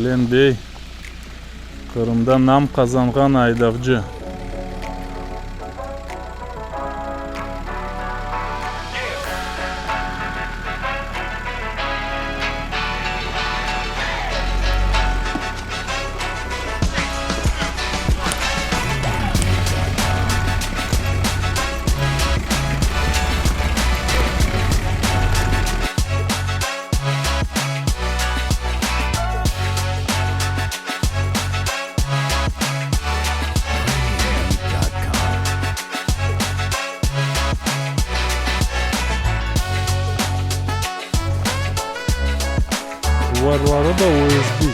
Marlen bey, Qırımda nam qazanğan aydavcı. Duvarları da OSB.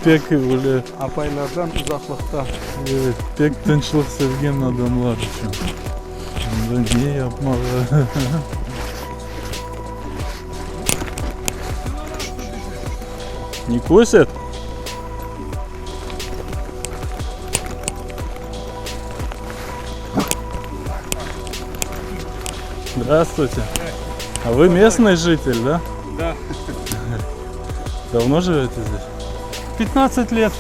Pek öyle. Apaylardan uzaqlıqta. Evet, pek tınçlıq sevgen adamlar içün. Anda ne yapmağa? Ne köset? Здравствуйте. А вы местный житель, да? Да. Давно живете здесь? 15 лет.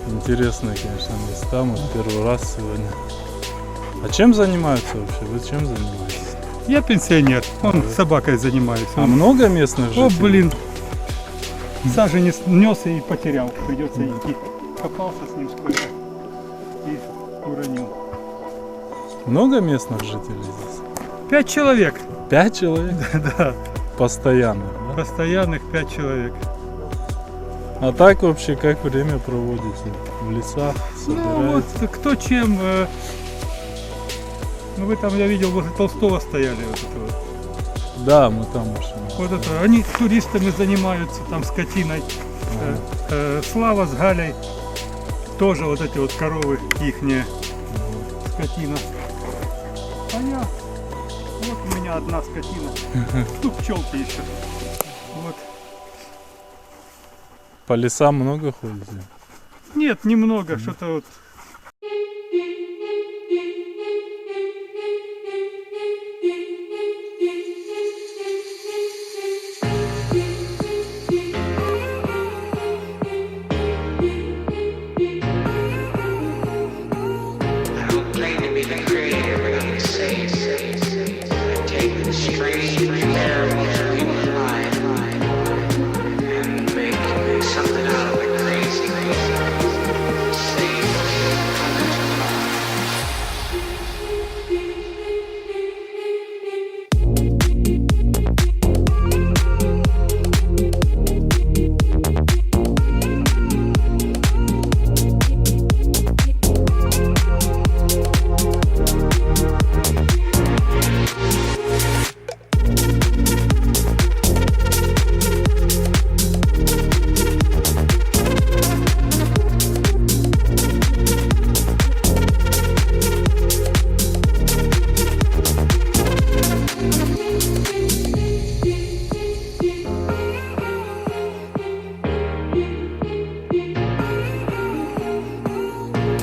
Интересные, конечно, места. Мы первый раз сегодня. А чем занимаются вообще? Вы чем занимаетесь? Я пенсионер. Он собакой занимаюсь. А Он- много местных О, жителей? блин. Саженец нес и потерял. Придется идти. Копался с ним сколько. И уронил. Много местных жителей здесь? Пять человек. Пять человек? Да. Постоянных, да? Постоянных пять человек. А так вообще как время проводите? В лесах Ну вот, собираете? кто чем... э, Ну вы там, я видел, возле Толстого стояли. Вот это вот. Да, мы там машина. Вот это. Они туристами занимаются, там скотиной. Ага. Э, Слава с Галей тоже вот эти вот коровы ихние, скотина. А я, вот у меня одна скотина. Ну, пчелки еще. Вот. По лесам много ходите? Нет, немного, что-то вот. I don't claim to be the creator, but I can say I take the strange variables of human life and make something out of the crazy, save hundreds of lives.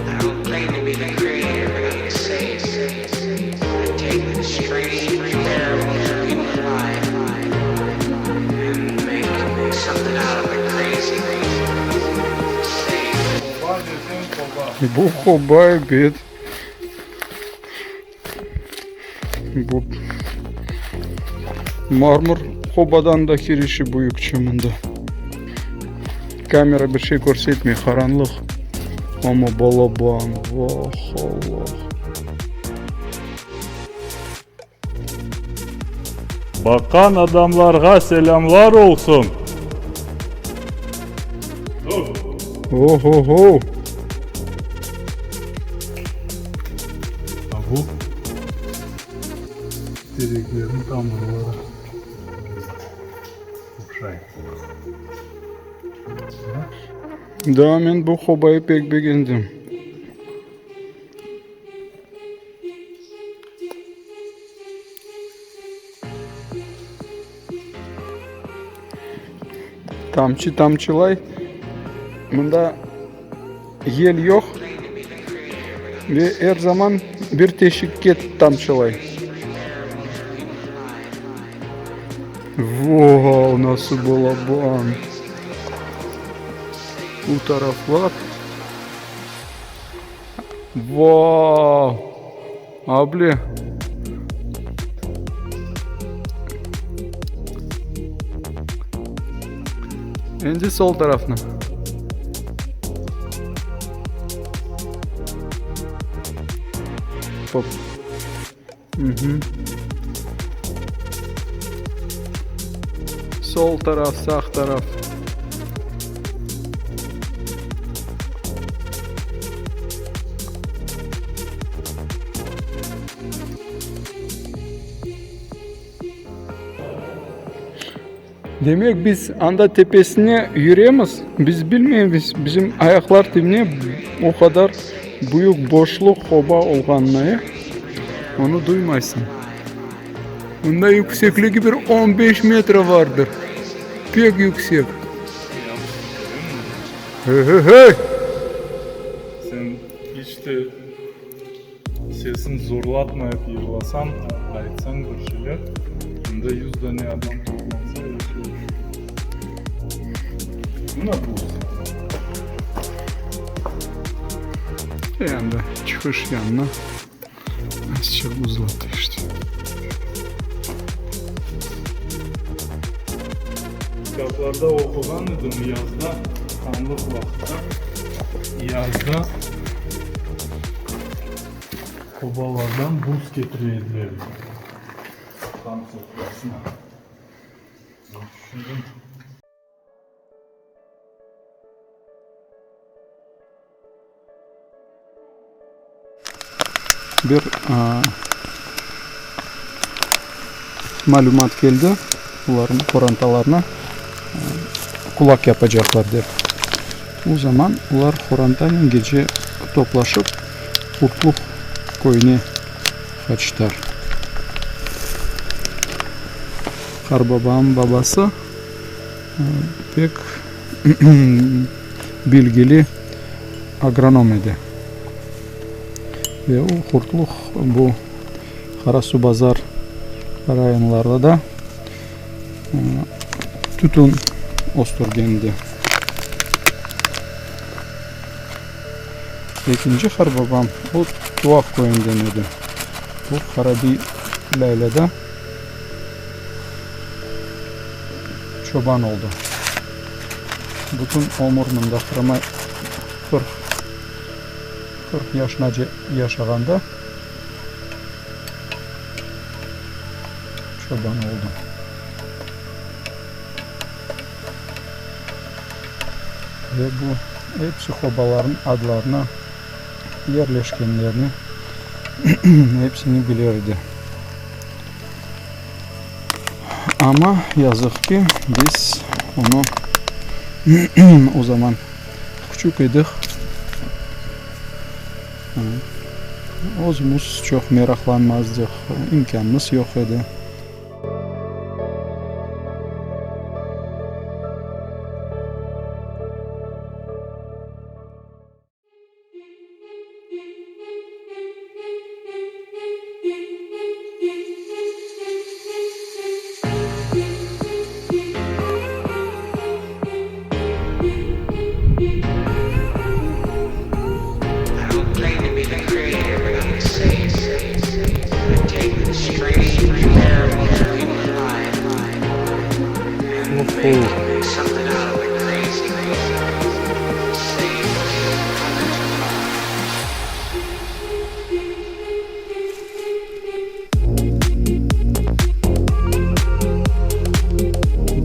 I don't claim to be the creator, but I can say I take the strange variables of human life and make something out of the crazy, save Bu qoba ebet. Bu marmor qobadan da kirişi büyükçe mında. Kamera bir şey körsetmey, qaranlıq. Amma balaban, vah, Allah. Baqqan adamlarğa selâmlar olsun! Oho-ho! A bu tereklerniñ tamırları. Oşay. Daa men bu qobayı pek begendim. Tamçı tamçılay. Mında yel yoq ve er zaman bir teşikke tamçılay. Vau, nasıl balaban! Bu taraflar. Vau! Able! Endi sol tarafnı. Hop. Sol taraf, sağ taraf. Demek, biz anda tepesine yüremiz, biz bilmeymiz, bizim ayaqlar tibine o qadar büyük boşluq, qoba olğanını, e? Onı duymaysıñ. Mında yüksekligi bir on beş metre vardır. Pek yüksek. Hey-hey-hey! Sen iç te sesiñ zorlatmayıp yırlasañ, aytsañ bir şeyler, mında yüz dane adam toplansa, er şey olur. Mına buz. Endi çıqış yanına azca buzlattı işte. Kitaplarda oquğan edim, yazda, hanlıq vaqıtta, yazda qobalardan buz ketire ediler, han sofrasına. Men tüşündim. Bir malümat keldi, olarnıñ qorantalarına kulak yapacaqlar dep. O zaman olar qorantanen gece toplaşıp, Qurtluq köyüne qaçtılar. Qarbabam babası pek bilgili agronom edi. Ve o Qurtluq, bu Qarasuvbazar rayonlarda da tütün östürgen edi. Ekinci qarbabam, o Tuvaq köyünden edi. O Qarabiy Lâylâda çoban oldı. Bütün ömür mında Qırıma 40, 40 yaşınace yaşağanda çoban oldı. Ve bu episi qobalarnıñ adlarını, yerleşkenlerini episini biler edi. Amma, yazıq ki, biz onı o zaman küçük edik, özümiz çoq meraqlanmazdıq, imkânımız yoq edi.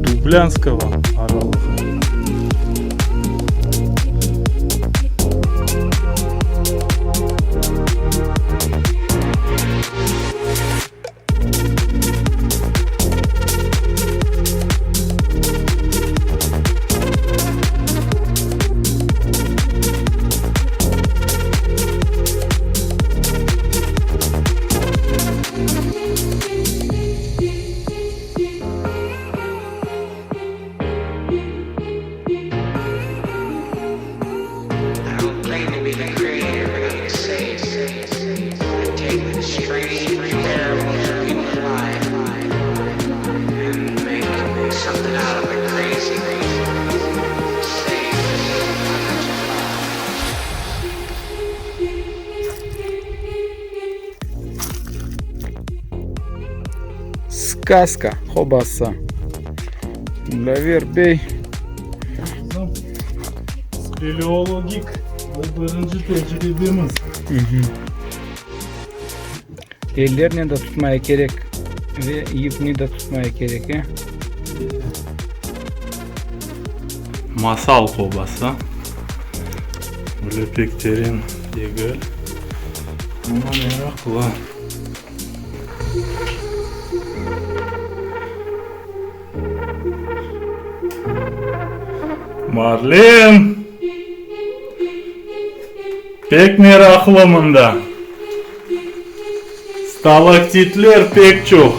Dublânskogo aralığı. Skazka qobası. Münevver bey. Bizim speleologik bu birinci tecribemiz. Ellernen de tutmaya kerek ve yipni de tutmaya kerek, e? Masal qobası. Öyle pek teren degil, amma meraqlı. Marlen! Pek meraqlı mında. Stalaktitler pek çoq.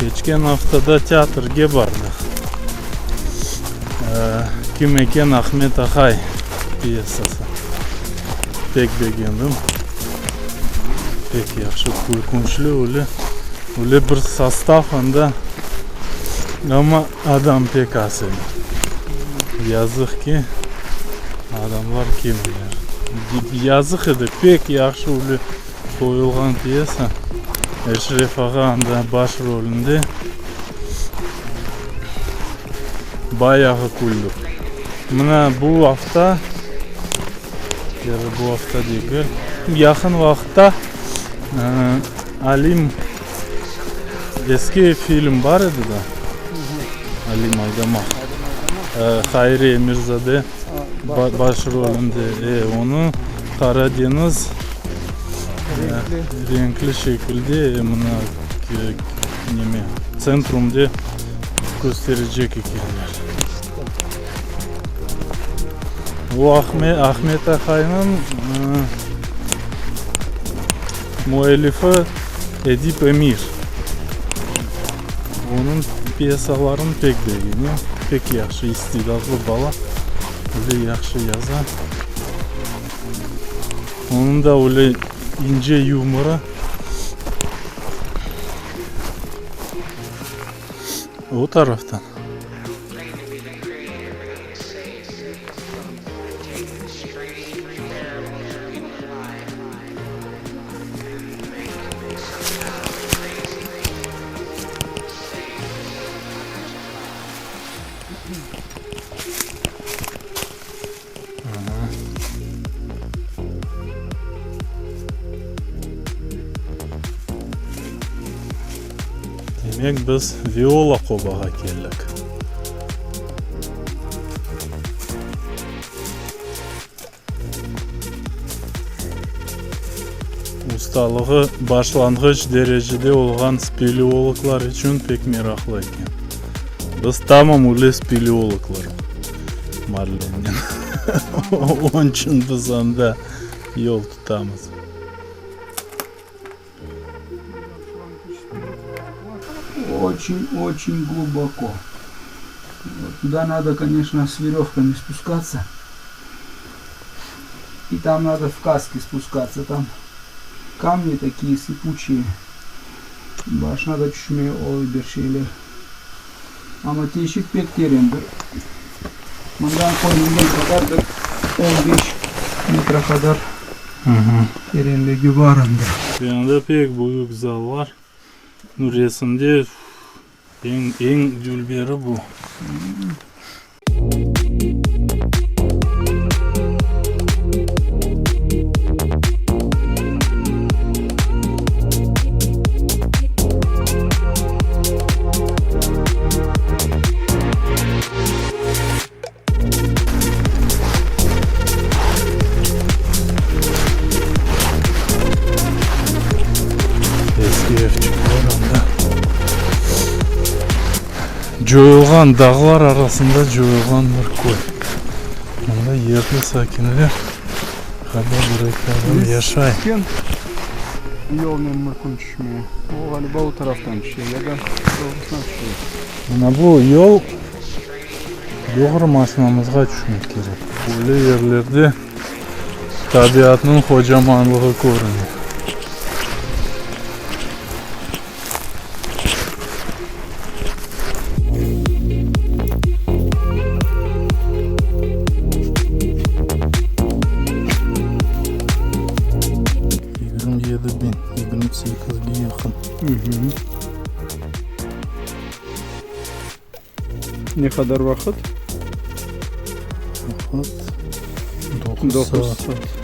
Keçken aftada teatrge bardıq. Kim eken Ahmet ahay pyesası. Pek begendim. Pek yahşı, külkünçli öyle, öyle bir sostav anda, amma adam pek az edi. Yazıq ki, adamlar kelmeyler. Yazıq edi, pek yahşı öyle qoyulğan pyesa. Eşref ağa anda baş rolünde. Bayağı küldük. Mına bu afta, ya da bu afta degil, yaqın vaqıtta Alim, eski film bar edi da, Alim Aydamaq, Hayri Emirzade baş rolünde, onı Qara deñiz renkli şekilde mına neme, Tsentrumde kösterecek ekenler. Bu Ahmet Ahaynıñ müellifi Edip Emir. Onıñ pyesalarını pek begenem. Pek yahşı, istidatlı bala. Öyle yahşı yaza. Onıñ da öyle ince yumorı. O taraftan. Demek biz Viola qobağa keldik. Ustalığı başlanğıç derecede olğan speleologlar içün pek meraqlı eken. Biz tamam öyle speleologlar Marlennen. Onıñ içün biz anda yol tutamız. Очень, очень глубоко. Туда надо, конечно, с веревками спускаться. И там надо в каске спускаться. Там камни такие сыпучие. Başına da tüşmey oy bir şeyler. Amma teşik pek terendir. Mından körüngen qadar bir 15 metre qadar terenligi bar anda. Yanında pek büyük zallar. Nu, resimde eñ, eñ dülberi bu. Eski evçikler anda. Coyulğan dağlar arasında coyulğan bir köy. Mında yerli sakinler ğaliba bir-eki adam yaşay. Ken yolnen mümkün tüşmeye. O ğaliba o taraftan tüşe ya da doğrusına tüşe. Mına bu yol doğru maşinamızğa tüşmek kerek. Böyle yerlerde tabiatnıñ qocamanlığı körüne. 27 biñ, 28-ge yaqın. Ne qadar vaqıt? Vaqıt 9 9 saat. saat.